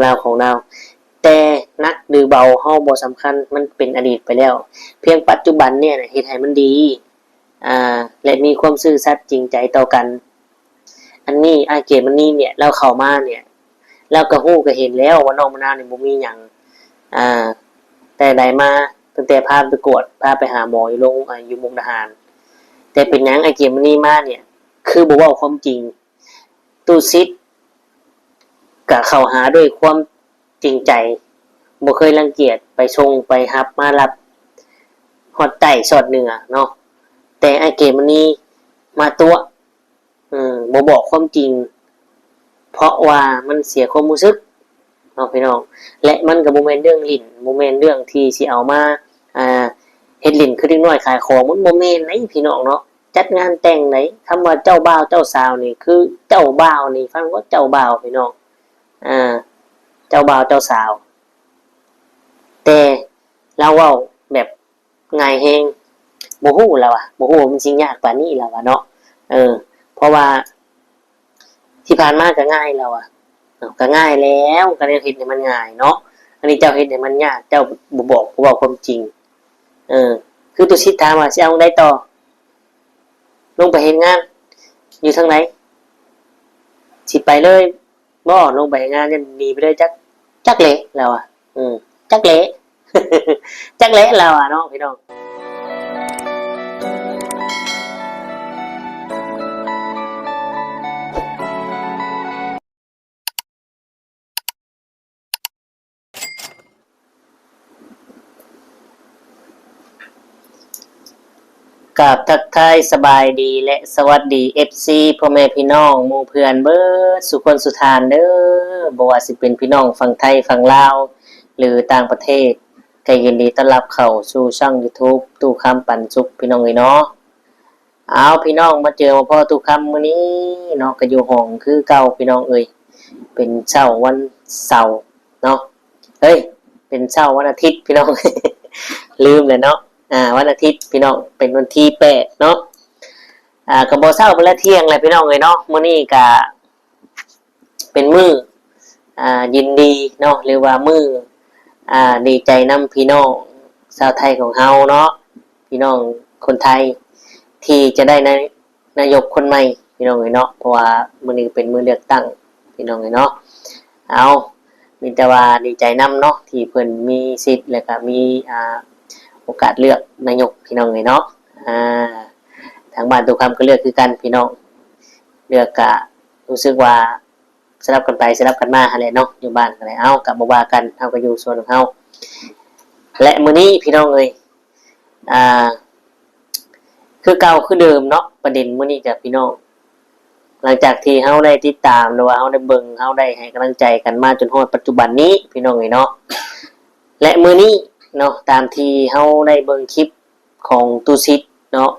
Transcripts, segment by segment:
ລາວຂອງລາວ. ແຕ່ໜັກຫຼືເບົາເຮົາບໍ່ສຳຄັນ, ມັນເປັນອະດີດໄປແລ້ວ. ພຽງປັດຈຸບັນນີ້ນະເຮັດໃຫ້ມັນດີ ອ່າ ແລະ ມີຄວາມຊື່ສັດຈິງໃຈຕໍ່ກັນ. ອັນນີ້ອ້າຍເກດມະນີເນຍ ລາວເຂົ້າມາເນຍ ລາວກໍຮູ້ກໍເຫັນແລ້ວວ່ານ້ອງມະນາວນີ້ບໍ່ມີຫຍັງ ອ່າ ແຕ່ໃດມາ, ຕັ້ງແຕ່ພາໄປກວດ ພາໄປຫາໝໍຢູ່ໂລງ ອ່າ ຢູ່ມຸກດາຫານ. ແຕ່ເປັນຫຍັງອ້າຍເກດມະນີມາເນຍ ຄືບໍ່ເວົ້າຄວາມຈິງ? ຕູ້ສິດກະເຂົ້າຫາດ້ວຍຄວາມຈິງໃຈ, ບໍ່ເຄີຍລັງກຽດ, ໄປສົ່ງໄປຮັບມາຮັບຮອດໃຕ້ຊອດເໜືອເນາະ. ແຕ່ອ້າຍເກດມະນີມາຕົວະ ເອີ ບໍ່ບອກຄວາມຈິງ ເພາະວ່າມັນເສຍຄວາມຮູ້ສຶກເນາະພີ່ນ້ອງ. ແລະ ມັນກໍບໍ່ແມ່ນເລື່ອງຫຼິ້ນ, ບໍ່ແມ່ນເລື່ອງທີ່ຊິເອົາມາ ອ່າ ເຮັດຫຼິ້ນຄືເດັກນ້ອຍຂາຍຂອງ, ມັນບໍ່ແມ່ນໃດພີ່ນ້ອງເນາະ. ຈັດງານແຕ່ງໃດ, ຄຳວ່າເຈົ້າບ່າວເຈົ້າສາວນີ້ ຄືເຈົ້າບ່າວນີ້ ຟັງວ່າເຈົ້າບ່າວພີ່ນ້ອງ ອ່າ ເຈົ້າບ່າວເຈົ້າສາວ. ແຕ່ລາວເວົ້າແບບງ່າຍແຮງ, ບໍ່ຮູ້ລາວວ່າ ບໍ່ຮູ້ວ່າມັນຊິຍາກປານນີ້ລາວວ່າເນາະ. ເອີ ເພາະວ່າທີ່ຜ່ານມາກໍງ່າຍລາວວ່າ ເອົ້າ ກໍງ່າຍແລ້ວ, ກໍແນວເຮັດໃຫ້ມັນງ່າຍເນາະ. ອັນນີ້ເຈົ້າເຮັດໃຫ້ມັນຍາກ, ເຈົ້າບໍ່ບອກ ບໍ່ເວົ້າຄວາມຈິງ. ເອີ ຄືຕຸສິດຖາມວ່າ ຊິເອົາຈັ່ງໃດຕໍ່? ລົງໄປເຮັດງານຢູ່ທາງໃດ? ຊິໄປເລີຍບໍ່? ລົງໄປເຮັດງານ ຍັງໜີໄປເລີຍ? ຈັກ ຈັກແຫຼະ ລາວວ່າ. ອືມ ຈັກແຫຼະ ຈັກແຫຼະ ລາວວ່າເນາະ ພີ່ນ້ອງ. ກາບທັກທາຍສະບາຍດີ ແລະ ສະຫວັດດີ ເອັຟຊີ ພໍ່ແມ່ພີ່ນ້ອງ ໝູ່ເພື່ອນເບິດສູ່ຄົນສູ່ທ່ານເດີ. ບໍ່ວ່າຊິເປັນພີ່ນ້ອງຝັ່ງໄທ, ຝັ່ງລາວ ຫຼື ຕ່າງປະເທດ, ກໍຍິນດີຕ້ອນຮັບເຂົ້າສູ່ຊ່ອງ YouTube ຕູ້ຄຳປັນສຸກ ພີ່ນ້ອງເອີຍເນາະ. ເອົາ ພີ່ນ້ອງ ມາເຈີມາພໍ້ຕູ້ຄຳມື້ນີ້ເນາະ ກໍຢູ່ຫ້ອງຄືເກົ່າ ພີ່ນ້ອງເອີຍ. ເປັນເຊົ້າວັນເສົາເນາະ, ເອີຍ ເປັນເຊົ້າວັນອາທິດ ພີ່ນ້ອງ ລືມແລ້ວເນາະ. ອ່າ ວັນອາທິດ ພີ່ນ້ອງ ເປັນວັນທີແປດເນາະ. ອ່າ ກໍບໍ່ເຊົ້າ ເປັນລະທ່ຽງແຫຼະ ພີ່ນ້ອງເອີຍເນາະ. ມື້ນີ້ກະ ເປັນມື້ ອ່າ ຍິນດີເນາະ ຫຼືວ່າມື້ ອ່າ ດີໃຈນຳພີ່ນ້ອງຊາວໄທຂອງເຮົາເນາະ, ພີ່ນ້ອງຄົນໄທທີ່ຈະໄດ້ນາ ນາຍົກຄົນໃໝ່ ພີ່ນ້ອງເອີຍເນາະ, ເພາະວ່າມື້ນີ້ເປັນມື້ເລືອກຕັ້ງ ພີ່ນ້ອງເອີຍເນາະ. ເອົາ ມີແຕ່ວ່າດີໃຈນຳເນາະ ທີ່ເພິ່ນມີສິດ ແລະ ກະມີ ອ່າ ໂອກາດເລືອກນາຍົກ ພີ່ນ້ອງເອີຍເນາະ. ອ່າ ທາງບ້ານຕູ້ຄຳກໍເລືອກຄືກັນ ພີ່ນ້ອງ, ເລືອກກະ ຮູ້ສຶກວ່າສະຫຼັບກັນໄປສະຫຼັບກັນມາຫັ້ນແຫຼະເນາະ, ຢູ່ບ້ານກໍໄດ້ ເອົ້າ ກໍບໍ່ວ່າກັນ, ເຮົາກໍຢູ່ສ່ວນຂອງເຮົາ. ແລະ ມື້ນີ້ພີ່ນ້ອງເອີຍ ອ່າ ຄືເກົ່າຄືເດີມເນາະ, ປະເດັນມື້ນີ້ກໍພີ່ນ້ອງ ຫຼັງຈາກທີ່ເຮົາໄດ້ຕິດຕາມ ຫຼືວ່າເຮົາໄດ້ເບິ່ງ ເຮົາໄດ້ໃຫ້ກຳລັງໃຈກັນມາຈົນຮອດປັດຈຸບັນນີ້ ພີ່ນ້ອງເອີຍເນາະ. ແລະ ມື້ນີ້ເນາະ ຕາມທີ່ເຮົາໄດ້ເບິ່ງຄລິບ ຂອງຕູ້ສິດເນາະ,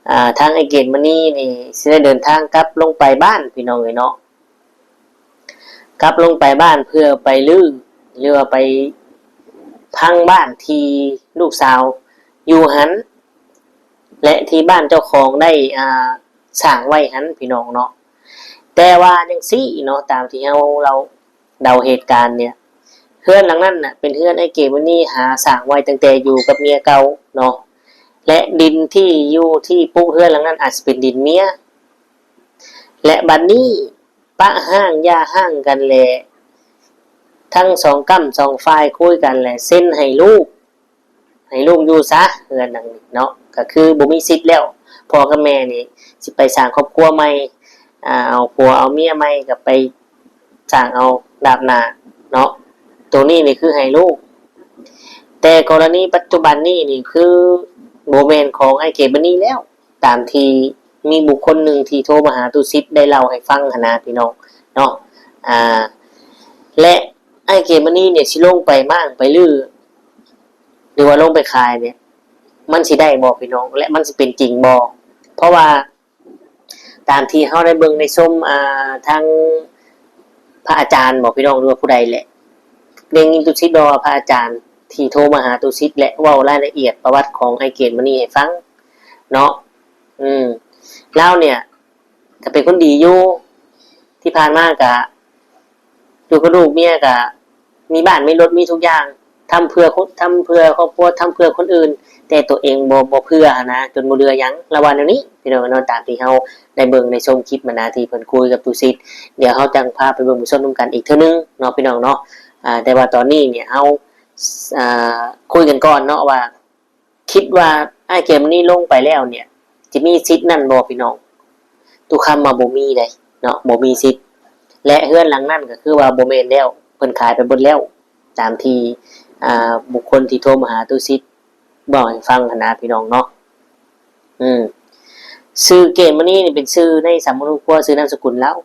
ອ່າ ທາງອ້າຍເກດມະນີນີ້ຊິໄດ້ເດີນທາງກັບລົງໄປບ້ານ ພີ່ນ້ອງເອີຍເນາະ, ກັບລົງໄປບ້ານເພື່ອໄປຮື້ ຫຼືວ່າໄປພັງບ້ານທີ່ລູກສາວຢູ່ຫັ້ນ ແລະ ທີ່ບ້ານເຈົ້າຂອງໄດ້ ອ່າ ສ້າງໄວ້ຫັ້ນ ພີ່ນ້ອງເນາະ. ແຕ່ວ່າຈັ່ງຊີ້ເນາະ ຕາມທີ່ເຮົາເລົ່າ ເດົາເຫດການເນຍ ເຮືອນຫຼັງນັ້ນນະ ເປັນເຮືອນອ້າຍເກດມະນີຫາສ້າງໄວ້ຕັ້ງແຕ່ຢູ່ກັບເມຍເກົ່າເນາະ, ແລະ ດິນທີ່ຢູ່ທີ່ປຸກເຮືອນຫຼັງນັ້ນອາດຊິເປັນດິນເມຍ. ແລະ ບັດນີ້ປະຮ້າງຢ່າຮ້າງກັນ ແລະ ທັງສອງກ້ຳສອງຝ່າຍຄຸຍກັນ ແລະ ເຊັນໃຫ້ລູກ ໃຫ້ລູກຢູ່ຊະ ເຮືອນຫຼັງນີ້ເນາະ, ກໍຄືບໍ່ມີສິດແລ້ວ. ພໍ່ກັບແມ່ນີ້ຊິໄປສ້າງຄອບຄົວໃໝ່ ອ່າ ເອົາຜົວເອົາເມຍໃໝ່ ກໍໄປສ້າງເອົາດາບໜ້າເນາະ, ໂຕນີ້ນີ້ຄືໃຫ້ລູກ. ແຕ່ກໍລະນີປັດຈຸບັນນີ້ນີ້ ຄືບໍ່ແມ່ນຂອງອ້າຍເກດມະນີແລ້ວ, ຕາມທີ່ມີບຸກຄົນໜຶ່ງທີ່ໂທມາຫາຕູ້ສິດໄດ້ເລົ່າໃຫ້ຟັງຫັ້ນນະ ພີ່ນ້ອງເນາະ. ອ່າ ແລະ ອ້າຍເກດມະນີນີ້ຊິລົງໄປມ້າງໄປຮື້ ຫຼືວ່າລົງໄປຂາຍນີ້ ມັນຊິໄດ້ບໍ່ພີ່ນ້ອງ ແລະ ມັນຊິເປັນຈິງບໍ່? ເພາະວ່າຕາມທີ່ເຮົາໄດ້ເບິ່ງໄດ້ຊົມ ອ່າ ທາງພະອາຈານບໍພີ່ນ້ອງ ຫຼືວ່າຜູ້ໃດແຫຼະ ໄດ້ຍິນຕຸສິດບອກວ່າ ພະອາຈານທີ່ໂທມາຫາຕຸສິດ ແລະ ເວົ້າລາຍລະອຽດປະຫວັດຂອງອ້າຍເກດມະນີໃຫ້ຟັງເນາະ. ອືມ ລາວເນ່ຍ ກໍເປັນຄົນດີຢູ່ ທີ່ຜ່ານມາກໍ ຢູ່ກັບລູກເມຍກະມີບ້ານມີລົດມີທຸກຢ່າງ ທຳເພື່ອຄົນ ທຳເພື່ອຄອບຄົວ ທຳເພື່ອຄົນອື່ນ ແຕ່ຕົວເອງບໍ່ ບໍ່ເພື່ອຫັ້ນນະ ຈົນບໍ່ເຫຼືອຫຍັງ ລາວວ່າແນວນີ້ພີ່ນ້ອງເນາະ. ຕາມທີ່ເຮົາໄດ້ເບິ່ງໄດ້ຊົມຄລິບຫັ້ນນະ ທີ່ເພິ່ນຄຸຍກັບຕຸສິດ ດຽວເຮົາຈັ່ງພາໄປເບິ່ງໄປຊົມນຳກັນອີກເທື່ອໜຶ່ງເນາະ ພີ່ນ້ອງເນາະ. ອາ ແຕ່ວ່າຕອນນີ້ນີ້ເຮົາ ອ່າ ຄຸຍກັນກ່ອນເນາະວ່າ ຄິດວ່າອ້າຍເກມນີ້ລົງໄປແລ້ວເນ່ຍ ຈະມີສິດນັ້ນບໍ່ພີ່ນ້ອງ? ຕຸຄຳວ່າບໍ່ມີເດ້ເນາະ ບໍ່ມີສິດ ແລະ ເຮືອນຫຼັງນັ້ນກໍຄືວ່າບໍ່ແມ່ນແລ້ວ ເພິ່ນຂາຍໄປເບິດແລ້ວ ຕາມທີ່ ອ່າ ບຸກຄົນທີ່ໂທມາຫາຕຸສິດເວົ້າໃຫ້ຟັງຫັ້ນນະ ພີ່ນ້ອງເນາະ. ອືມ ຊື່ເກມນີ້ນີ້ເປັນຊື່ໃນສຳມະໂນຄົວ ຊື່ນາມສະກຸນລາວ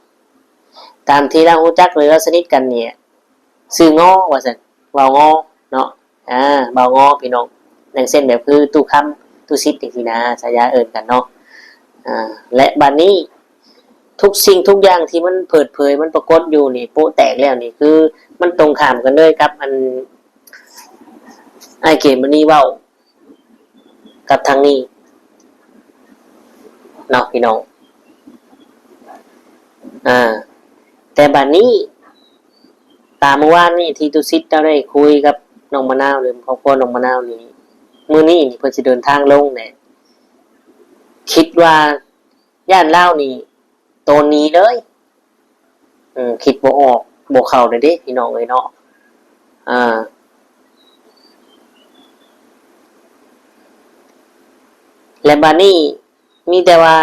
ຕາມທີ່ລາວຮູ້ຈັກ ຫຼືລາວສະໜິດກັນນີ້ ຊື່ງໍ ວ່າຊັ້ນ ເວົ້າງໍເນາະ ອາ ເວົ້າງໍພີ່ນ້ອງ ຢ່າງເຊັ່ນແບບຄືຕູ້ຄຳ ຕູ້ສິດ ຈັ່ງຊີ້ນະ ສາຍາເອີ້ນກັນເນາະ. ອາ ແລະ ບາດນີ້ທຸກສິ່ງທຸກຢ່າງທີ່ມັນເປີດເຜີຍ ມັນປາກົດຢູ່ນີ້ ໂປະແຕກແລ້ວນີ້ ຄືມັນຕົງຂ້າມກັນເລີຍກັບອັນ ອ້າຍເກມນີ້ເວົ້າ ກັບທາງນີ້ເນາະ ພີ່ນ້ອງ. ອາ ແຕ່ບາດນີ້ ຕາມມື້ວານນີ້ທີ່ຕຸສິດເຈົ້າໄດ້ຄຸຍກັບນ້ອງມະນາວ ຫຼືຄອບຄົວນ້ອງມະນາວນີ້ ມື້ນີ້ນີ້ເພິ່ນຊິເດີນທາງລົງແຫຼະ ຄິດວ່າຢ້ານລາວນີ້ ໂຕນໜີເລີຍ ເອີ ຄິດບໍ່ອອກບໍ່ເຂົ້າເລີຍເດ້ພີ່ນ້ອງເອີຍເນາະ. ອາ ແລະ ບາດນີ້ມີແຕ່ວ່າ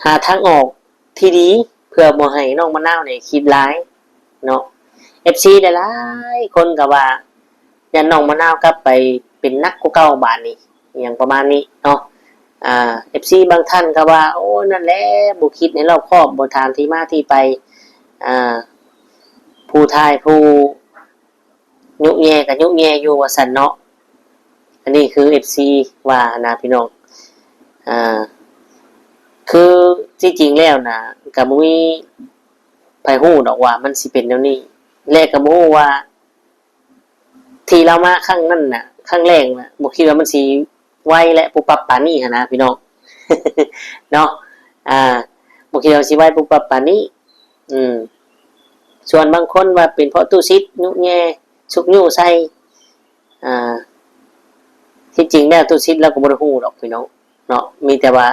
ຫາທາງອອກທີ່ດີ ເພື່ອບໍ່ໃຫ້ນ້ອງມະນາວນີ້ຄິດຫຼາຍເນາະ. ເອັຟຊີຫຼາຍໆຄົນກໍວ່າ ຢ້ານນ້ອງມະນາວກັບໄປເປັນໜັກກວ່າເກົ່າບາດນີ້ ອີ່ຫຍັງປະມານນີ້ເນາະ. ອາ ເອັຟຊີບາງທ່ານກໍວ່າ ໂອ້ ນັ້ນແຫຼະ ບໍ່ຄິດໃຫ້ລອບຄອບ ບໍ່ຖາມທີ່ມາທີ່ໄປ ອາ ຜູ້ຖ່າຍຜູ້ຍຸແຍ່ກໍຍຸແຍ່ຢູ່ວ່າຊັ້ນເນາະ. ອັນນີ້ຄືເອັຟຊີວ່ານະພີ່ນ້ອງ. ອາ ຄືທີ່ຈິງແລ້ວນະ ກໍບໍ່ມີໃຜຮູ້ດອກວ່າມັນຊິເປັນແນວນີ້ ແລະ ກໍບໍ່ຮູ້ວ່າ ທີ່ລາວມາຄັ້ງນັ້ນນະ ຄັ້ງແລກນະ ບໍ່ຄິດວ່າມັນຊິໄວ ແລະ ປຸບປັບປານນີ້ຫັ້ນນະພີ່ນ້ອງເນາະ. ອາ ບໍ່ຄິດວ່າຊິໄວປຸບປັບປານນີ້. ອືມ ສ່ວນບາງຄົນວ່າເປັນເພາະຕຸສິດຍຸແຍ່ຊຸກຍູ້ໃສ່ ອາ ທີ່ຈິງແລ້ວຕຸສິດລາວກໍບໍ່ໄດ້ຮູ້ດອກພີ່ນ້ອງເນາະ ມີແຕ່ວ່າ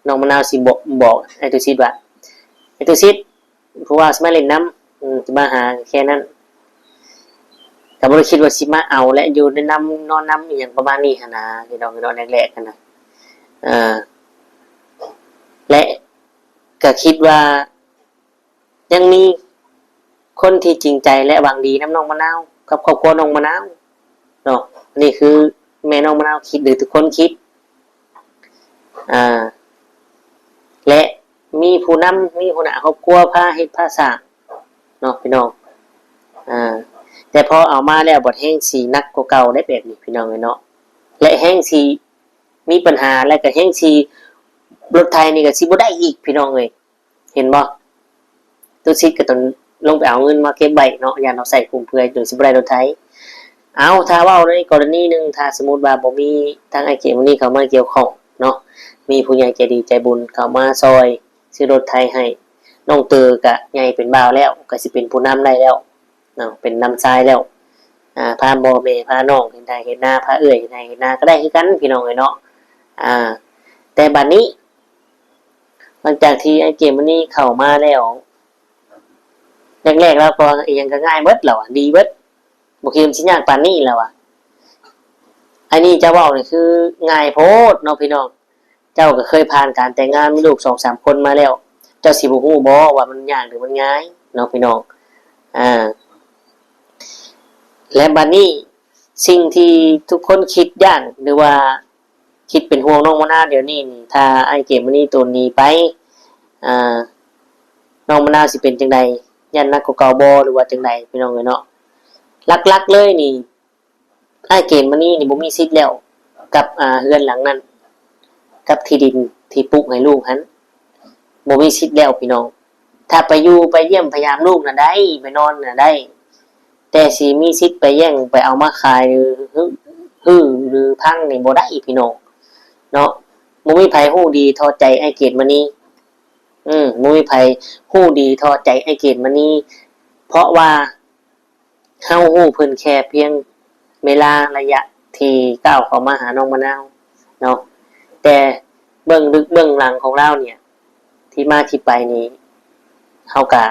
ນ້ອງມະນາວຊິບອກ ບອກອ້າຍຕຸສິດວ່າ ອ້າຍຕຸສິດ ຜູ້ວ່າຊິມາຫຼິ້ນນຳ ອືມ ຊິມາຫາແຄ່ນັ້ນ ກໍບໍ່ໄດ້ຄິດວ່າຊິມາເອົາ ແລະ ຢູ່ນຳ ນອນນຳ ອີ່ຫຍັງປະມານນີ້ຫັ້ນນະ ພີ່ນ້ອງເນາະ ແລກໆຫັ້ນນະ. ເອີ ແລະ ກໍຄິດວ່າຍັງມີຄົນທີ່ຈິງໃຈ ແລະ ຫວັງດີນຳນ້ອງມະນາວ ກັບຄອບຄົວນ້ອງມະນາວເນາະ. ນີ້ຄືແມ່ນ້ອງມະນາວຄິດ ຫຼື ທຸກຄົນຄິດ ອາ ແລະ ມີຜູ້ນຳ ມີຫົວໜ້າຄອບຄົວພາເຮັດພາສ້າງເນາະ ພີ່ນ້ອງ. ອາ ແຕ່ພໍເອົາມາແລ້ວບັດແຮ່ງຊິໜັກກວ່າເກົ່າໄດ໋ແບບນີ້ ພີ່ນ້ອງເອີຍເນາະ ແລະ ແຮ່ງຊິມີບັນຫາ ແລະ ກໍແຮ່ງຊິ ລົດໄຖນີ້ກໍຊິບໍ່ໄດ້ອີກ ພີ່ນ້ອງເອີຍ ເຫັນບໍ່? ຕຸສິດກໍຕ້ອງລົງໄປເອົາເງິນມາເກັບໄວ້ເນາະ ຢ້ານເຮົາໃຊ້ຟຸມເຟືອຍຈົນຊິບໍ່ໄດ້ລົດໄຖ. ເອົາ ຖ້າເວົ້າໃນກໍລະນີໜຶ່ງ ຖ້າສົມມຸດວ່າບໍ່ມີທາງອ້າຍເກມນີ້ເຂົ້າມາກ່ຽວຂ້ອງເນາະ ມີຜູ້ໃຫຍ່ໃຈດີໃຈບຸນເຂົ້າມາຊ່ອຍຊື້ລົດໄຖໃຫ້ ນ້ອງເຕີກໍໃຫຍ່ເປັນບ່າວແລ້ວ ກໍຊິເປັນຜູ້ນຳໄດ້ແລ້ວເນາະ ເປັນນຳຊາຍແລ້ວ ອາ ພາພໍ່ແມ່ພານ້ອງເຮັດໄຮ່ເຮັດນາ ພາເອື້ອຍເຮັດໄຮ່ເຮັດນາກໍໄດ້ຄືກັນ ພີ່ນ້ອງເອີຍເນາະ. ອາ ແຕ່ບາດນີ້ ຫຼັງຈາກທີ່ອ້າຍເກມນີ້ເຂົ້າມາແລ້ວ ແລກໆລາວກໍອີ່ຫຍັງກໍງ່າຍເບິດ ລາວວ່າດີເບິດ ບໍ່ຄິດວ່າມັນຊິຍາກປານນີ້ ລາວວ່າ. ອັນນີ້ເຈົ້າເວົ້ານີ້ຄືງ່າຍໂພດເນາະ ພີ່ນ້ອງ ເຈົ້າກໍເຄີຍຜ່ານການແຕ່ງງານມີລູກສອງສາມຄົນມາແລ້ວ ເຈົ້າຊິບໍ່ຮູ້ບໍ່ວ່າມັນຍາກ ຫຼື ມັນງ່າຍເນາະ ພີ່ນ້ອງ. ອາ ແລະ ບາດນີ້ສິ່ງທີ່ທຸກຄົນຄິດຢ້ານ ຫຼືວ່າຄິດເປັນຫ່ວງນ້ອງມະນາວດຽວນີ້ນີ້ ຖ້າອ້າຍເກມນີ້ໂຕນໜີໄປ ອາ ນ້ອງມະນາວຊິເປັນຈັ່ງໃດ? ຢ້ານໜັກກວ່າເກົ່າບໍ່ ຫຼືວ່າຈັ່ງໃດ ພີ່ນ້ອງເອີຍເນາະ? ຫຼັກໆເລີຍນີ້ ອ້າຍເກມມະນີນີ້ບໍ່ມີສິດແລ້ວກັບ ອາ ເຮືອນຫຼັງນັ້ນ ກັບທີ່ດິນທີ່ປຸກໃຫ້ລູກຫັ້ນ ບໍ່ມີສິດແລ້ວພີ່ນ້ອງ. ຖ້າໄປຢູ່ໄປຢ້ຽມໄປຢາມລູກນະໄດ້ ໄປນອນນະໄດ້ ແຕ່ຊິມີສິດໄປແຍ່ງໄປເອົາມາຂາຍ ຮື້ ຫຼື ພັງນີ້ບໍ່ໄດ້ພີ່ນ້ອງເນາະ. ບໍ່ມີໃຜຮູ້ດີທໍ່ໃຈອ້າຍເກມມະນີ. ອືມ ບໍ່ມີໃຜຮູ້ດີທໍ່ໃຈອ້າຍເກມມະນີ ເພາະວ່າເຮົາຮູ້ເພິ່ນແຄ່ພຽງເວລາໄລຍະທີ່ກ້າວເຂົ້າມາຫານ້ອງມະນາວເນາະ, ແຕ່ເບື້ອງລຶກເບື້ອງຫຼັງຂອງລາວນີ້ ທີ່ມາທີ່ໄປນີ້ ເຮົາກະ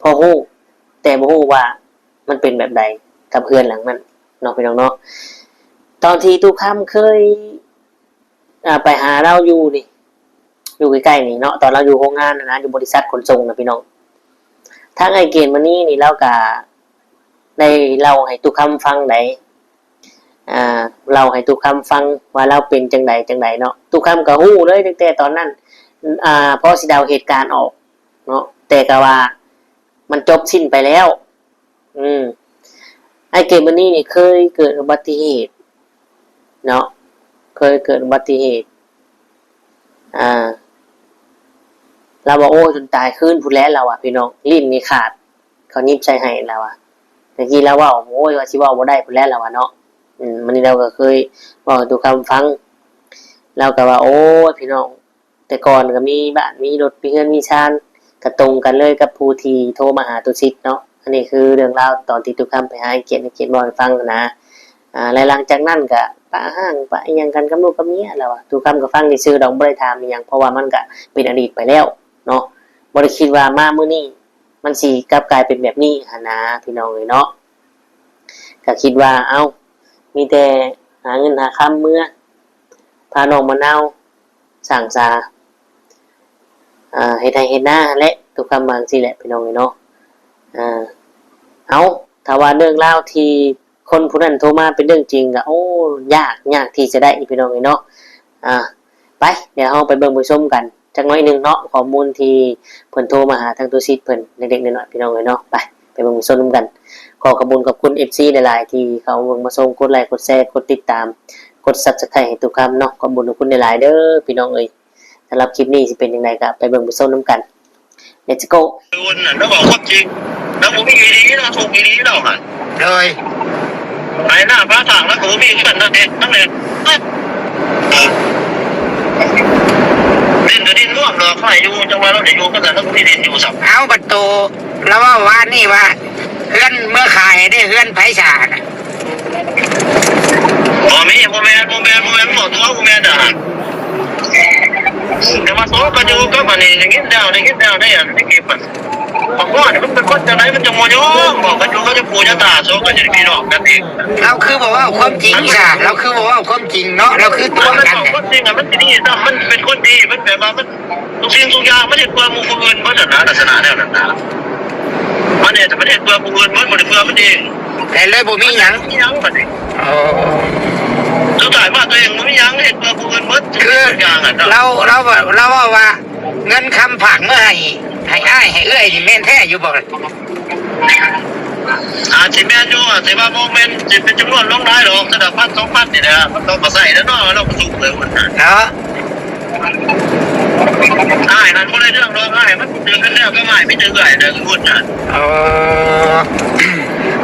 ພໍຮູ້ ແຕ່ບໍ່ຮູ້ວ່າມັນເປັນແບບໃດກັບເຮືອນຫຼັງນັ້ນເນາະ ພີ່ນ້ອງເນາະ. ຕອນທີ່ຕູ້ຄຳເຄີຍ ອ່າ ໄປຫາລາວຢູ່ນີ້ ຢູ່ໃກ້ໆນີ້ເນາະ, ຕອນລາວຢູ່ໂຮງງານນະ ຢູ່ບໍລິສັດຂົນສົ່ງນະ ພີ່ນ້ອງ, ທາງອ້າຍເກດມະນີນີ້ ລາວກະໄດ້ເລົ່າໃຫ້ຕູ້ຄຳຟັງໃດ໋, ອ່າ ເລົ່າໃຫ້ຕູ້ຄຳຟັງວ່າລາວເປັນຈັ່ງໃດຈັ່ງໃດເນາະ. ຕູ້ຄຳກະຮູ້ເລີຍຕັ້ງແຕ່ຕອນນັ້ນ, ອ່າ ພໍຊິເດົາເຫດການອອກເນາະ, ແຕ່ກະວ່າມັນຈົບສິ້ນໄປແລ້ວ. ອືມ ອ້າຍເກດມະນີນີ້ເຄີຍເກີດອຸບັດຕິເຫດເນາະ, ເຄີຍເກີດອຸບັດຕິເຫດ ອ່າ ລາວວ່າ ໂອ້ຍ ຈົນຕາຍຄືນພຸ້ນແຫຼະ ລາວວ່າ ພີ່ນ້ອງ, ລີ້ນນີ້ຂາດ ເຂົາຫຍິບໃສ່ໃຫ້ ລາວວ່າ. ແຕ່ກີ້ລາວເວົ້າ ໂອ້ຍ ວ່າຊິເວົ້າບໍ່ໄດ້ພຸ້ນແຫຼະ ລາວວ່າເນາະ. ອືມ ມື້ນີ້ລາວກໍເຄີຍເວົ້າສູ່ຕູ້ຄຳຟັງ, ລາວກໍວ່າ ໂອ້ຍ ພີ່ນ້ອງ ແຕ່ກ່ອນກໍມີບ້ານມີລົດ ມີເຮືອນມີຊານ ກໍຕົງກັນເລີຍກັບຜູ້ທີ່ໂທມາຫາຕຸສິດເນາະ. ອັນນີ້ຄືເລື່ອງລາວຕອນທີ່ຕຸຄຳໄປຫາອ້າຍກຽດ, ອ້າຍກຽດເວົ້າໃຫ້ຟັງນະ. ອ່າ ແລະ ຫຼັງຈາກນັ້ນກໍປະຮ້າງປະອີ່ຫຍັງກັນກັບລູກກັບເມຍແລ້ວ. ຕຸຄຳກໍຟັງຊື່ໆດອກ, ບໍ່ໄດ້ຖາມອີ່ຫຍັງ, ເພາະວ່າມັນກໍເປັນອະດີດໄປແລ້ວເນາະ. ບໍ່ໄດ້ຄິດວ່າມາມື້ນີ້ມັນຊິກັບກາຍເປັນແບບນີ້ຫັ້ນນະ ພີ່ນ້ອງເອີຍເນາະ. ກໍຄິດວ່າ ເອົ້າ ມີແຕ່ຫາເງິນຫາຄຳເມືອ ພານ້ອງມະນາວສ້າງສາ ອ່າ ເຮັດໄຮ່ເຮັດນາຫັ້ນແຫຼະ, ຕຸຄຳວ່າຈັ່ງຊີ້ແຫຼະ ພີ່ນ້ອງເອີຍເນາະ. ອ່າ ເອົ້າ ຖ້າວ່າເລື່ອງລາວທີ່ຄົນຜູ້ນັ້ນໂທມາເປັນເລື່ອງຈິງກໍ ໂອ້ ຍາກ ຍາກທີ່ຈະໄດ້ ພີ່ນ້ອງເອີຍເນາະ. ອ່າ ໄປ ດຽວເຮົາໄປເບິ່ງໄປຊົມກັນຈັກໜ້ອຍໜຶ່ງເນາະ, ຂໍ້ມູນທີ່ເພິ່ນໂທມາຫາທາງຕຸສິດເພິ່ນເລັກໆນ້ອຍໆ ພີ່ນ້ອງເອີຍເນາະ. ໄປ ໄປເບິ່ງໄປຊົມນຳກັນ. ຂໍຂອບຄຸນຂອບຄຸນເອັຟຊີຫຼາຍໆ ທີ່ເຂົ້າມາເບິ່ງມາຊົມ, ກົດໄລ ກົດແຊ ກົດຕິດຕາມ ກົດ Subscribe ໃຫ້ຕຸຄຳເນາະ. ຂອບຄຸນຂອບຄຸນຫຼາຍໆເດີ ພີ່ນ້ອງເອີຍ. ສຳລັບຄລິບນີ້ຊິເປັນຈັ່ງໃດກໍໄປເບິ່ງໄປຊົມນຳກັນ. Let's go. ລາວເວົ້າຄວາມຈິງ, ລາວບໍ່ມີອີ່ຫຼີ, ລາວທຸກອີ່ຫຼີລາວຫັ້ນ. ໂດຍ ໄຖນາປາທາງລາວກໍບໍ່ມີຄືກັນ, ລາວເຮັດນຳແດ່. ດິນກໍດິນລວມດອກ, ໃຫ້ຢູ່ ຈັງວ່າລາວໄດ້ຢູ່ຄືກັນ, ລາວບໍ່ມີດິນຢູ່ຊ້ຳ. ເອົາ ບັດໂຕລາວເວົ້າວານນີ້ວ່າ ເຮືອນເມືອຂາຍເດ້, ເຮືອນໃຜສານະ? ບໍ່ມີ, ບໍ່ແມ່ນ, ບໍ່ແມ່ນ, ບໍ່ແມ່ນ, ບໍ່ຕົວ, ບໍ່ແມ່ນດອກ. ແຕ່ວ່າໂຊກໍຢູ່ກັບອັນນີ້, ໄດ້ຍິນແລ້ວ, ໄດ້ຍິນແລ້ວ, ໄດ້ອັນໄດ້ເກັບມັນ. ບັກບອດນີ້ມັນເປັນຄົນຈັ່ງໃດ ມັນຈັ່ງບໍ່ຍອມບອກກັນຢູ່ກັບເຈົ້າປູ່ເຈົ້າຕາ, ໂຊກໍຢູ່ພີ່ນ້ອງກັນເອງ. ລາວຄືບໍ່ເວົ້າຄວາມຈິງຊະ? ລາວຄືບໍ່ເວົ້າຄວາມຈິງເນາະ? ລາວຄືຕົວະກັນ? ຄວາມຈິງອະ ມັນຊິດີຊ້ຳ, ມັນເປັນຄົນດີ, ມັນແບບວ່າມັນ ທຸກສິ່ງທຸກຢ່າງມັນເຮັດເພື່ອໝູ່ຜູ້ອື່ນເບິດຫັ້ນນະ, ລັກສະນະແນວນັ້ນນະ. ມັນເຮັດ, ມັນເຮັດເພື່ອຜູ້ອື່ນເບິດ, ບໍ່ໄດ້ເພື່ອມັນເອງ. ແຕ່ເລີຍບໍ່ມີຫຍັງ. ບໍ່ມີຫຍັງບັດນີ້. ອໍ. ສຸດທ້າຍມາຕົວເອງບໍ່ມີຫຍັງ, ເຮັດເພື່ອຜູ້ອື່ນເບິດ. ຄື ທຸກຢ່າງຫັ້ນນະ. ລາວ, ລາວ, ລາວເວົ້າວ່າ ເງິນຄຳຝາກເມືອໃຫ້, ໃຫ້ອ້າຍ, ໃຫ້ເອື້ອຍນີ້ແມ່ນແທ້ຢູ່ບໍ່? ອາດຊິແມ່ນຢູ່, ອາດຊິວ່າບໍ່ແມ່ນຊິເປັນຈຳນວນຫຼວງຫຼາຍດອກ, ເທື່ອລະພັນສອງພັນນີ້ແຫຼະ, ມັນຕ້ອງກະໃຊ້ແລ້ວເນາະ, ລາວກໍສຸກເລີຍພຸ້ນນະ. ເນາະ. ອ້າຍນັ້ນບໍ່ໄດ້ເລື່ອງດອກ, ອ້າຍມັນຖືກກັນແລ້ວກັບອ້າຍ, ມີແຕ່ເອື້ອຍເດີພຸ້ນນະ. ອໍ.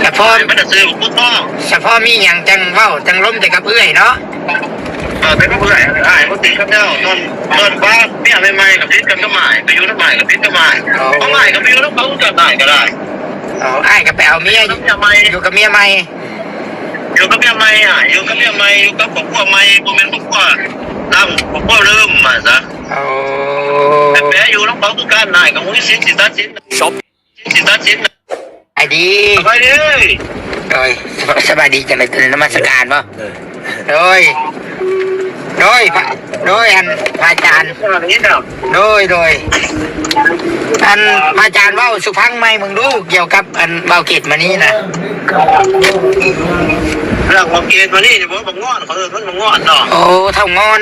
ສະເພາະ ອ້າຍມັນນະຊື່ບຸດທອງ. ສະເພາະມີຫຍັງຈັ່ງເວົ້າ, ຈັ່ງລົມແຕ່ກັບເອື້ອຍເນາະ. ເອີ ແຕ່ກັບເອື້ອຍ, ອ້າຍມັນຖືກກັນແລ້ວ, ຕອນ, ຕອນປ້າເມຍໃໝ່ໆກໍຜິດກັນກັບອ້າຍ, ໄປຢູ່ນຳອ້າຍກໍຜິດກັບອ້າຍ. ອໍ. ຂອງອ້າຍກໍໄປຢູ່ນຳເຂົາຄືກັນ, ອ້າຍກໍໄດ້. ອໍ, ອ້າຍກໍໄປເອົາເມຍ ເມຍໃໝ່, ຢູ່ກັບເມຍໃໝ່. ຢູ່ກັບເມຍໃໝ່, ອ້າຍຢູ່ກັບເມຍໃໝ່, ຢູ່ກັບຄອບຄົວໃໝ່, ບໍ່ແມ່ນຄອບຄົວ ນຳຄອບຄົວເດີມວ່າຊະ. ໂອ້ ແຕ່ໄປຢູ່ນຳເຂົາຄືກັນ, ອ້າຍກໍບໍ່ມີສິດຊິຕັດສິນ, ສິດຊິຕັດສິນ. ສະບາຍດີ. ສະບາຍດີ. ໂດຍ ສະບາຍດີ ຈັ່ງໃດ ນະມັດສະການບໍ່? ໂດຍ ໂດຍ ໂດຍ ພະ ໂດຍ ອັນ ພະອາຈານ. ໂດຍ ໂດຍ ອັນ ພະອາຈານເວົ້າສູ່ຟັງໃໝ່ເບິ່ງດູ ກ່ຽວກັບ ອັນ ເບົາເກດມານີ້ນະ. ເລື່ອງເບົາເກດມານີ້ນີ້ບໍ່ ບັກງອນ ເຂົາເອີ້ນມັນບັກງອນເນາະ. ໂອ້ ເຖົ້າງອນ.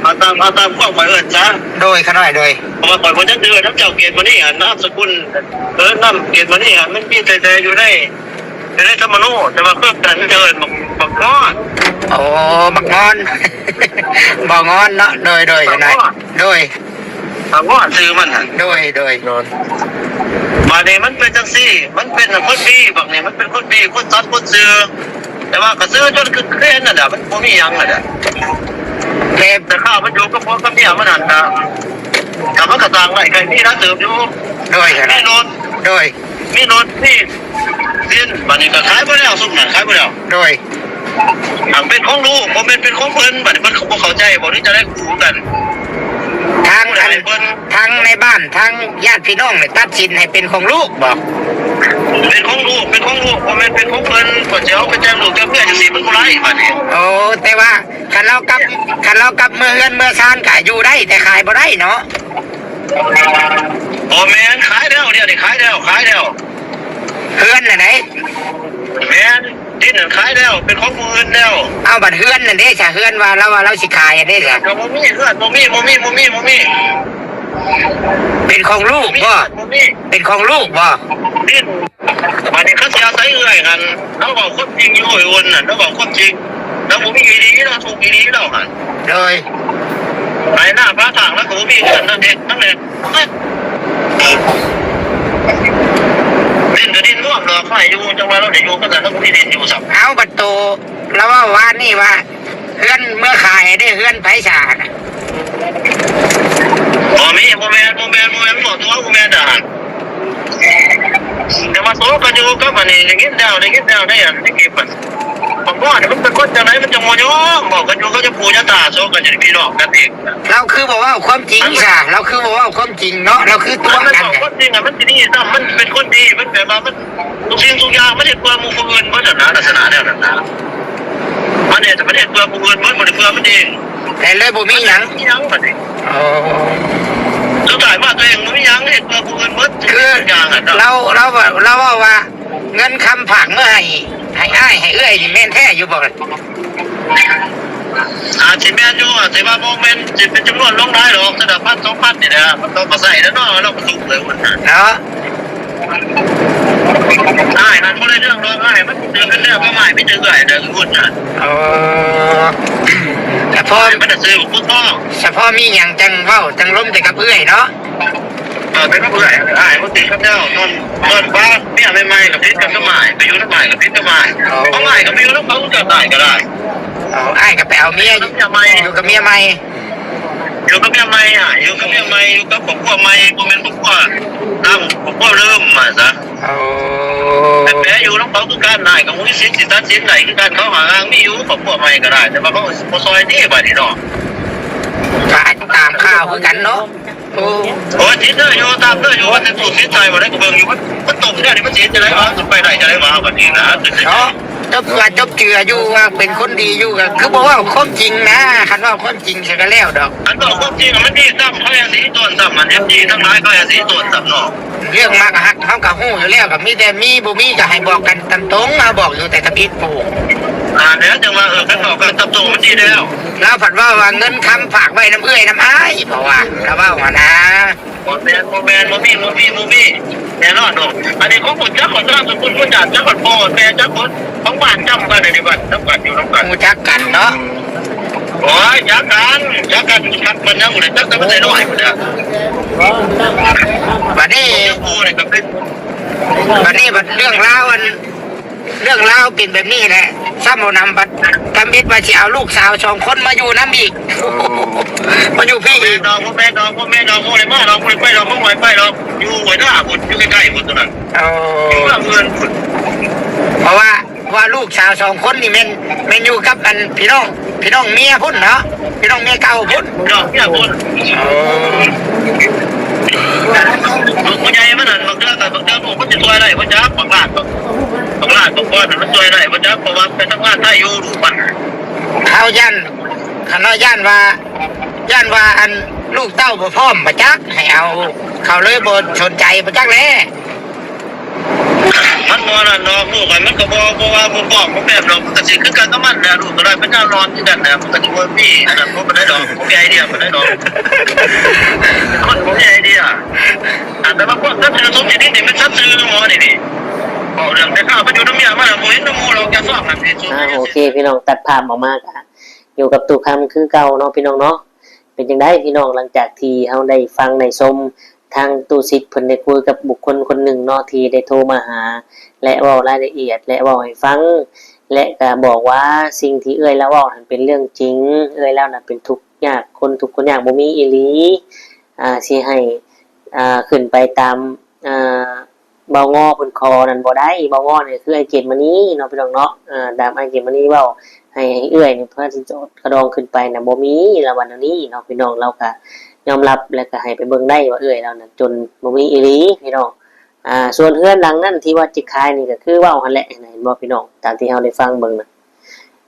ເອົາຕາມ ເອົາຕາມຄວາມຂ້ອຍເອີ້ນຊະ. ໂດຍ ຂ້ານ້ອຍ ໂດຍ. ເພາະວ່າຂ້ອຍບໍ່ຈັກຊື່ນຳເຈົ້າເກດມະນີ ນາມສະກຸນ ເອີ ນາມເກດມະນີຫັ້ນ ມັນມີແຕ່ ແຕ່ຢູ່ໃນ ຢູ່ໃນທຳມະໂນ, ແຕ່ວ່າເພິ່ນນັ້ນເອີ້ນບັກ ບັກງອນ. ໂອ້ ບັກງອນ ບໍ່ງອນເນາະ. ໂດຍ ໂດຍ ຂ້ານ້ອຍ ໂດຍ. ບັກງອນຊື່ມັນຫັ້ນ. ໂດຍ ໂດຍ. ບາດນີ້ມັນເປັນຈັ່ງຊີ້ ມັນເປັນຄົນດີ ບັກນີ້ມັນເປັນຄົນດີ ຄົນສັດຄົນຊື່. ແຕ່ວ່າກໍຊື້ຈົນຄືເຄຣນນັ້ນແຫຼະ ມັນບໍ່ມີຫຍັງນັ້ນແຫຼະ. ແຕ່ ແຕ່ຂ້າວມັນຢູ່ກັບຜົວກັບເມຍມັນຫັ້ນນະ ກໍມັນກໍສ້າງໄດ້ ກໍມີຫຼາຍເຕີບຢູ່. ໂດຍ ມີລົດ. ໂດຍ. ມີລົດ ມີຊິນ ບາດນີ້ກໍຂາຍບໍ່ແລ້ວ ຊຸມນັ້ນຂາຍບໍ່ແລ້ວ. ໂດຍ ຫາກເປັນຂອງລູກ ບໍ່ແມ່ນເປັນຂອງເພິ່ນ ບາດນີ້ເພິ່ນກໍບໍ່ເຂົ້າໃຈບໍ່ ຫຼືຈະໄດ້ຮູ້ກັນ. ທາງອັນ ທາງໃນບ້ານ ທາງຍາດພີ່ນ້ອງນີ້ຕັດສິນໃຫ້ເປັນຂອງລູກບໍ? ເປັນຂອງລູກ ເປັນຂອງລູກ ບໍ່ແມ່ນເປັນຂອງເພິ່ນ. ເພິ່ນຊິເອົາໄປແຕ່ງລູກແຕ່ງເມຍຈັ່ງຊີ້ ມັນບໍ່ໄດ້ບາດນີ້. ໂອ້ ແຕ່ວ່າຄັນລາວກັບ ຄັນລາວກັບເມືອເຮືອນເມືອຊານກໍຢູ່ໄດ້ ແຕ່ຂາຍບໍ່ໄດ້ເນາະ? ບໍ່ແມ່ນ ຂາຍແລ້ວ ດຽວນີ້ຂາຍແລ້ວ ຂາຍແລ້ວ. ເຮືອນຫັ້ນໃດ? ແມ່ນ ດິນຫັ້ນຂາຍແລ້ວ ເປັນຂອງຜູ້ອື່ນແລ້ວ. ເອົາ ບັດເຮືອນຫັ້ນເດ້ຊະ? ເຮືອນວ່າລາວວ່າລາວຊິຂາຍຫັ້ນເດ້ຊະ? ກໍບໍ່ມີເຮືອນ ບໍ່ມີ ບໍ່ມີ ບໍ່ມີ ບໍ່ມີ. ເປັນຂອງລູກບໍ? ບໍ່ມີ ເປັນຂອງລູກບໍ? ດິນ ບາດນີ້ເຂົາຊິອາໄສເອື້ອຍຫັ້ນ ລາວເວົ້າຄວາມຈິງຢູ່ ໄອ້ອຸ່ນຫັ້ນ ລາວເວົ້າຄວາມຈິງ. ລາວບໍ່ມີອີ່ຫຼີ ລາວທຸກອີ່ຫຼີລາວຫັ້ນ. ໂດຍ ໄຮ່ນາປ່າທາງລາວກໍບໍ່ມີເຮືອນນັ້ນເຮັດນັ້ນແຫຼະ. ດິນກໍດິນລວມດອກ ໃຫ້ຢູ່ ຈັ່ງວ່າລາວໄດ້ຢູ່ກັບນັ້ນ ລາວບໍ່ມີດິນຢູ່ຊ້ຳ. ເອົາ ບັດໂຕລາວເວົ້າວານນີ້ວ່າ ເຮືອນເມືອຂາຍເດ້ ເຮືອນໃຜສານະ? ບໍ່ມີ ບໍ່ແມ່ນ ບໍ່ແມ່ນ ບໍ່ແມ່ນ ບໍ່ຕົວະ ບໍ່ແມ່ນດອກ. ແຕ່ວ່າໂຊກັນຢູ່ກັບອັນນີ້ ໄດ້ຍິນແລ້ວ ໄດ້ຍິນແລ້ວ ໄດ້ອັນ ໄດ້ເກັບມັນ. ບັກບ່ອນນີ້ມັນເປັນຄົນຈັ່ງໃດ ມັນຈັ່ງບໍ່ຍອມ ເວົ້າກັນຢູ່ກັບເຈົ້າປູ່ຍ່າຕາ ໂຊກັນຢູ່ ພີ່ນ້ອງກັນເອງ. ລາວຄືບໍ່ເວົ້າຄວາມຈິງຊະ? ລາວຄືບໍ່ເວົ້າຄວາມຈິງເນາະ? ລາວຄືຕົວະກັນ. ມັນເວົ້າຄວາມຈິງອະ ມັນຊິດີຊ້ຳ ມັນເປັນຄົນດີ ມັນແບບວ່າມັນ ທຸກສິ່ງທຸກຢ່າງມັນເຮັດເພື່ອໝູ່ຜູ້ອື່ນເບິດຫັ້ນນະ ລັກສະນະແນວນັ້ນນະ. ມັນເຮັດ ມັນເຮັດເພື່ອຜູ້ອື່ນເບິດ ບໍ່ໄດ້ເພື່ອມັນເອງ. ແຕ່ເລີຍບໍ່ມີຫຍັງ ບໍ່ມີຫຍັງບາດນີ້. ອໍ ສຸດທ້າຍມາຕົວເອງບໍ່ມີຫຍັງ ເຮັດເພື່ອຜູ້ອື່ນເບິດ ຄື ທຸກຢ່າງຫັ້ນເນາະ. ລາວ ລາວ ລາວເວົ້າວ່າ ເງິນຄຳຝາກເມືອໃຫ້ ໃຫ້ອ້າຍໃຫ້ເອື້ອຍນີ້ແມ່ນແທ້ຢູ່ບໍ່? ອາດຊິແມ່ນຢູ່ ອາດຊິວ່າບໍ່ແມ່ນ ຊິເປັນຈຳນວນຫຼວງຫຼາຍດອກ ແຕ່ລະພັນສອງພັນນີ້ແຫຼະ ມັນຕ້ອງມາໃຊ້ແລ້ວເນາະ ລາວກໍທຸກເລີຍພຸ້ນນະ ເນາະ. ອ້າຍນັ້ນບໍ່ໄດ້ເລື່ອງດອກ ອ້າຍມັນຖືກກັນແລ້ວ ກໍອ້າຍມີແຕ່ເອື້ອຍແຫຼະພຸ້ນນະ. ອໍ ສະເພາະ ອ້າຍມັນນະຊື່ຜູ້ທອງ ສະເພາະມີຫຍັງຈັ່ງເວົ້າ ຈັ່ງລົມແຕ່ກັບເອື້ອຍເນາະ. ເອີ ເປັນກັບເອື້ອຍ ອ້າຍມັນຕິດກັບເຈົ້າ ຕອນ ຕອນປ້າເມຍໃໝ່ໆ ກໍຕິດກັນກັບອ້າຍ ໄປຢູ່ນຳອ້າຍກໍຕິດກັບອ້າຍ. ອໍ ຂອງອ້າຍກໍໄປຢູ່ນຳເຂົາຄືກັນ ອ້າຍກໍໄດ້. ອໍ ອ້າຍກໍໄປເອົາເມຍ ຢູ່ກັບເມຍໃໝ່ ຢູ່ກັບເມຍໃໝ່ ອ້າຍຢູ່ກັບເມຍໃໝ່ ຢູ່ກັບຄອບຄົວໃໝ່ ບໍ່ແມ່ນຄອບຄົວເກົ່າ ຄອບຄົວເດີມວ່າຊັ້ນ. ອໍ ແຕ່ໄປຢູ່ນຳເຂົາຄືກັນ ອ້າຍກໍບໍ່ມີສິດຊິຕັດສິນໄດ້ຄືກັນ ເຂົາຫາທາງມີຢູ່ຄອບຄົວໃໝ່ກໍໄດ້ ແຕ່ວ່າເຂົາກໍບໍ່ຊ່ອຍຕິບາດນີ້ເນາະ. ກໍຕາມຂ່າວຄືກັນເນາະ. ໂອ້ ໂອ້ຍ ຕິດເດີຢູ່ ຕາມເດີຢູ່ ວ່າແຕ່ຕູ້ຕິດໃສ່ບໍ່ໄດ້ ກໍເບິ່ງຢູ່ ມັນ ມັນຕົກແນວນີ້ ມັນຊິເຮັດຈັ່ງໃດວະ ມັນໄປໄດ້ຈັ່ງໃດວະ ບັດນີ້ນະ ເນາະ. ຈົບເຈື່ອຈົບເຈື່ອຢູ່ວ່າເປັນຄົນດີຢູ່ ກໍຄືບໍ່ເວົ້າຄວາມຈິງນະ ຄັນເວົ້າຄວາມຈິງຊະກໍແລ້ວດອກ. ຄັນເວົ້າຄວາມຈິງມັນດີຊ້ຳ ເຂົາແຮ່ງຊິໂຕນຊ້ຳ ອັນເອັຟຊີທັງຫຼາຍ ເຂົາແຮ່ງຊິໂຕນຊ້ຳເນາະ. ເລື່ອງມັກຮັກເຮົາກໍຮູ້ຢູ່ແລ້ວ ກໍມີແຕ່ມີ ບໍ່ມີກໍໃຫ້ບອກກັນຕາມຕົງ ເຮົາບອກຢູ່ແຕ່ທຳອິດປູກ. ອ່າ ແລ້ວຈັ່ງວ່າ ເອີ ຄັນບອກກັນຕາມຕົງມັນດີແລ້ວ. ລາວພັດເວົ້າວ່າເງິນຄຳຝາກໄວ້ນຳເອື້ອຍນຳອ້າຍ ເພາະວ່າລາວເວົ້າຫັ້ນນາ. ບໍ່ແມ່ນ ບໍ່ແມ່ນ ບໍ່ມີ ບໍ່ມີ ບໍ່ມີ ແນ່ນອນດອກ. ອັນນີ້ຂ້ອຍບໍ່ຈັກ ຂ້ອຍນາມສະກຸນ ບໍ່ຈັກ ຈັກຮອດພໍ່ຮອດແມ່ ຈັກຄົນຂອງບ້ານຈຳກັນ ອັນນີ້ບ້ານຈຳກັນ ຢູ່ນຳກັນ ຮູ້ຈັກກັນເນາະ. ໂອ້ຍ ຈັກກັນ ຈັກກັນ ຈັກມັນຍັງບໍ່ໄດ້ຈັກ ແຕ່ມັນໄດ້ນ້ອຍພຸ້ນນະ. ບັດນີ້ ຜູ້ນີ້ກໍເປັນ ບັດນີ້ບັດເລື່ອງລາວ ອັນ ເລື່ອງລາວເປັນແບບນີ້ແຫຼະ ຊ້ຳເອົານຳ ບັດທຳອິດວ່າຊິເອົາລູກສາວສອງຄົນມາຢູ່ນຳອີກ ໂອ້ ມາຢູ່ພີ້ອີກ. ບໍ່ແມ່ນດອກ ບໍ່ແມ່ນດອກ ບໍ່ແມ່ນດອກ ບໍ່ໄດ້ມາດອກ ບໍ່ໄດ້ໄປດອກ ບໍ່ໄດ້ໄປດອກ ຢູ່ຫ້ວຍນາພຸ້ນ ຢູ່ໃກ້ໆພຸ້ນ ຕົວນັ້ນ. ອໍ ຢູ່ເມືອງອື່ນພຸ້ນ ເພາະວ່າ ເພາະວ່າລູກສາວສອງຄົນນີ້ແມ່ນ ແມ່ນຢູ່ກັບອັນພີ່ນ້ອງ ພີ່ນ້ອງເມຍພຸ້ນເນາະ ພີ່ນ້ອງເມຍເກົ່າພຸ້ນ ພີ່ນ້ອງເມຍພຸ້ນ. ອໍ ລູກຜູ້ໃຫຍ່ມັນນັ້ນ ບາງເທື່ອກໍ ບາງເທື່ອລູກມັນຊິຊ່ວຍໄດ້ບໍ່ຈັກ ບາງລ້ານ ບາງລ້ານ ບາງບ່ອນມັນຊ່ວຍໄດ້ບໍ່ຈັກ ເພາະວ່າໄປທຳງານໄທຢູ່ລູກມັນ. ເຮົາຢ້ານ ຄັນເຮົາຢ້ານວ່າ ຢ້ານວ່າອັນລູກເຕົ້າບໍ່ພ້ອມບໍ່ຈັກ ໃຫ້ເອົາ ເຂົາເລີຍບໍ່ສົນໃຈບໍ່ຈັກແຫຼະ. ມັນບໍ່ນັ້ນດອກ ລູກມັນກໍບໍ່ ບໍ່ວ່າບໍ່ພ້ອມບໍ່ແປບດອກ ມັນກໍຊິຄືກັນກັບມັນແຫຼະ ລູກກໍໄດ້ປັນຍາອ່ອນຄືກັນແຫຼະ ມັນກໍຊິບໍ່ມີອັນນັ້ນບໍ່ປານໃດດອກ ບໍ່ມີໄອເດຍປານໃດດອກ ຄົນບໍ່ມີໄອເດຍ. ອ່າ ແຕ່ວ່າພວກສັດຊື່ສົມຈິດນີ້ແມ່ນສັດຊື່ໝໍນີ້ນີ້ ເວົ້າເລື່ອງແຕ່ຂ້າວໄປຢູ່ນຳເມຍມາແລ້ວ ບໍ່ເຫັນນຳໝູ່ດອກ ຢ່າຊອກຫັ້ນ. ອ່າ ໂອເຄ ພີ່ນ້ອງ ຕັດພາບອອກມາກະຢູ່ກັບຕູ້ຄຳຄືເກົ່າເນາະ ພີ່ນ້ອງເນາະ. ເປັນຈັ່ງໃດພີ່ນ້ອງ ຫຼັງຈາກທີ່ເຮົາໄດ້ຟັງໄດ້ຊົມ ທາງຕູ້ສິດເພິ່ນໄດ້ຄຸຍກັບບຸກຄົນຄົນໜຶ່ງເນາະ ທີ່ໄດ້ໂທມາຫາ ແລະ ເວົ້າລາຍລະອຽດ ແລະ ເວົ້າໃຫ້ຟັງ ແລະ ກະບອກວ່າສິ່ງທີ່ເອື້ອຍລາວເວົ້າຫັ້ນເປັນເລື່ອງຈິງ ເອື້ອຍລາວນະເປັນທຸກຍາກ ຄົນທຸກຄົນຍາກບໍ່ມີອີ່ຫຼີ ອ່າ ຊິໃຫ້ ອ່າ ຂຶ້ນໄປຕາມ ອ່າ ບ່າວງໍເພິ່ນຂໍນັ້ນບໍ່ໄດ້. ບ່າວງໍນີ້ຄືອ້າຍເກດມະນີເນາະ ພີ່ນ້ອງເນາະ. ເອີ ຕາມອ້າຍເກດມະນີເວົ້າ ໃຫ້ ໃຫ້ເອື້ອຍນີ້ພາສິນສອດຄ່າດອງຂຶ້ນໄປນະ ບໍ່ມີ ລາວວ່າແນວນີ້ເນາະ ພີ່ນ້ອງ. ລາວກະຍອມຮັບ ແລະກະໃຫ້ໄປເບິ່ງໄດ້ວ່າເອື້ອຍລາວນັ້ນຈົນບໍ່ມີອີ່ຫຼີ ພີ່ນ້ອງ. ອ່າ ສ່ວນເຮືອນຫຼັງນັ້ນທີ່ວ່າຈະຂາຍນີ້ ກໍຄືເວົ້າຫັ້ນແຫຼະ ເຫັນບໍ່ ພີ່ນ້ອງ? ຕາມທີ່ເຮົາໄດ້ຟັງເບິ່ງນະ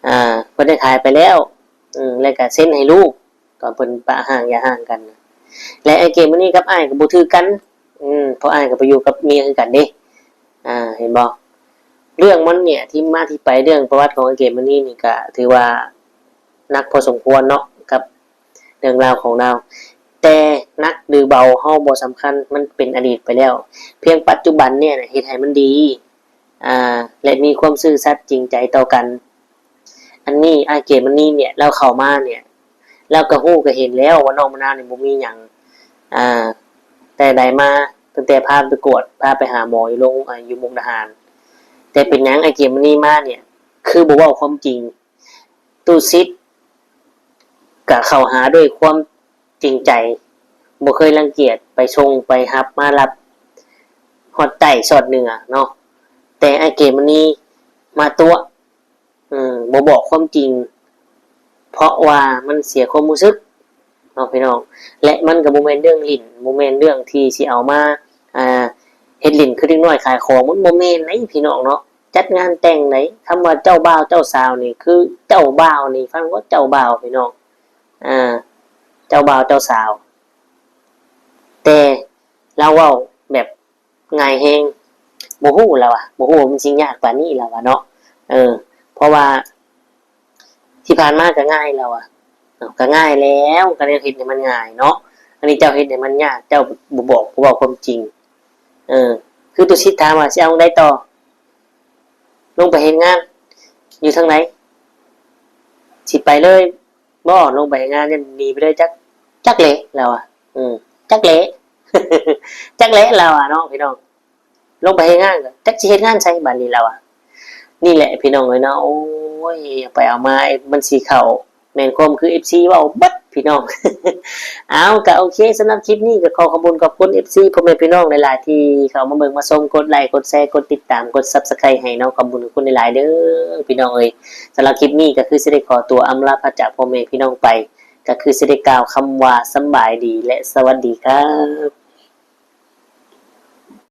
ອ່າ ເພິ່ນໄດ້ຂາຍໄປແລ້ວ ອືມ ແລະກະເຊັນໃຫ້ລູກ ຕອນເພິ່ນປະຮ້າງຢ່າຮ້າງກັນ. ແລະອ້າຍເກດມະນີກັບອ້າຍກໍບໍ່ຖືກກັນ ອືມ ເພາະອ້າຍກໍໄປຢູ່ກັບເມຍຄືກັນເດ້. ອ່າ ເຫັນບໍ່? ເລື່ອງມັນເນຍ ທີ່ມາທີ່ໄປ ເລື່ອງປະຫວັດຂອງອ້າຍເກດມະນີນີ້ ກໍຖືວ່າໜັກພໍສົມຄວນເນາະ ກັບເລື່ອງລາວຂອງລາວ. ແຕ່ໜັກຫຼືເບົາ ເຮົາບໍ່ສຳຄັນ ມັນເປັນອະດີດໄປແລ້ວ. ພຽງປັດຈຸບັນເນຍ ເຮັດໃຫ້ມັນດີ ອ່າ ແລະມີຄວາມຊື່ສັດຈິງໃຈຕໍ່ກັນ. ອັນນີ້ອ້າຍເກດມະນີເນຍ ລາວເຂົ້າມາເນຍ ລາວກໍຮູ້ກໍເຫັນແລ້ວວ່ານ້ອງມະນາວນີ້ບໍ່ມີຫຍັງ ອ່າ ແຕ່ໃດມາ ຕັ້ງແຕ່ພາໄປກວດ ພາໄປຫາໝໍຢູ່ໂລງ ອ່າ ຢູ່ມຸກດາຫານ. ແຕ່ເປັນຫຍັງອ້າຍເກດມະນີມາເນຍ ຄືບໍ່ເວົ້າຄວາມຈິງ? ຕູ້ຊິດກໍເຂົ້າຫາດ້ວຍຄວາມຈິງໃຈ ບໍ່ເຄີຍລັງກຽດ ໄປສົ່ງໄປຮັບມາຮັບ ຮອດໃຕ້ຊອດເໜືອເນາະ. ແຕ່ອ້າຍເກດມະນີມາຕົວະ ອືມ ບໍ່ບອກຄວາມຈິງ ເພາະວ່າມັນເສຍຄວາມຮູ້ສຶກເນາະ ພີ່ນ້ອງ. ແລະມັນກໍບໍ່ແມ່ນເລື່ອງຫຼິ້ນ ບໍ່ແມ່ນເລື່ອງທີ່ຊິເອົາມາ ອ່າ ເຮັດຫຼິ້ນຄືເດັກນ້ອຍຂາຍຂອງ ມັນບໍ່ແມ່ນໃດ໋ ພີ່ນ້ອງເນາະ. ຈັດງານແຕ່ງໃດ໋ ຄຳວ່າເຈົ້າບ່າວເຈົ້າສາວນີ້ ຄືເຈົ້າບ່າວນີ້ ຟັງວ່າເຈົ້າບ່າວ ພີ່ນ້ອງ ອ່າ ເຈົ້າບ່າວເຈົ້າສາວ. ແຕ່ລາວເວົ້າແບບງ່າຍແຮງ ບໍ່ຮູ້ລາວວ່າ ບໍ່ຮູ້ວ່າມັນຊິຍາກປານນີ້ລາວວ່າເນາະ. ເອີ ເພາະວ່າທີ່ຜ່ານມາກໍງ່າຍລາວວ່າເນາະ ກໍງ່າຍແລ້ວ ກໍແນວເຮັດໃຫ້ມັນງ່າຍເນາະ. ອັນນີ້ເຈົ້າເຮັດໃຫ້ມັນຍາກ ເຈົ້າບໍ່ບອກ ບໍ່ເວົ້າຄວາມຈິງ. ເອີ ຄືຕຸສິດຖາມວ່າຊິເອົາຈັ່ງໃດຕໍ່ ລົງໄປເຮັດງານຢູ່ທາງໃດ ຊິໄປເລີຍ ບໍ່ ລົງໄປເຮັດງານ ຍັງໜີໄປເລີຍ ຈັກ ຈັກແຫຼະລາວວ່າ ອືມ ຈັກແຫຼະ ຈັກແຫຼະລາວວ່າເນາະ ພີ່ນ້ອງ. ລົງໄປເຮັດງານກໍຈັກຊິເຮັດງານໃສບາດນີ້ລາວວ່າ. ນີ້ແຫຼະ ພີ່ນ້ອງເອີຍເນາະ ໂອ້ຍ ເອົາໄປເອົາມາ ມັນຊິເຂົ້າ ແມ່ນຄວາມຄືເອັຟຊີເວົ້າເບິດ ພີ່ນ້ອງ. ເອົາ ກໍໂອເຄ ສຳລັບຄລິບນີ້ກໍຂໍຂອບຄຸນຂອບຄຸນເອັຟຊີ ພໍ່ແມ່ພີ່ນ້ອງຫຼາຍໆ ທີ່ເຂົ້າມາເບິ່ງມາຊົມ ກົດໄລ ກົດແຊ ກົດຕິດຕາມ ກົດຊັບສະໄຄຣບ໌ໃຫ້ເນາະ. ຂອບຄຸນຂອບຄຸນຫຼາຍໆ ເດີ ພີ່ນ້ອງເອີຍ. ສຳລັບຄລິບນີ້ກໍຄືຊິໄດ້ຂໍຕົວອຳລາພາຈາກພໍ່ແມ່ພີ່ນ້ອງໄປ ກໍຄືຊິໄດ້ກ່າວຄຳວ່າ ສຳບາຍດີ ແລະ ສະຫວັດດີຄັບ.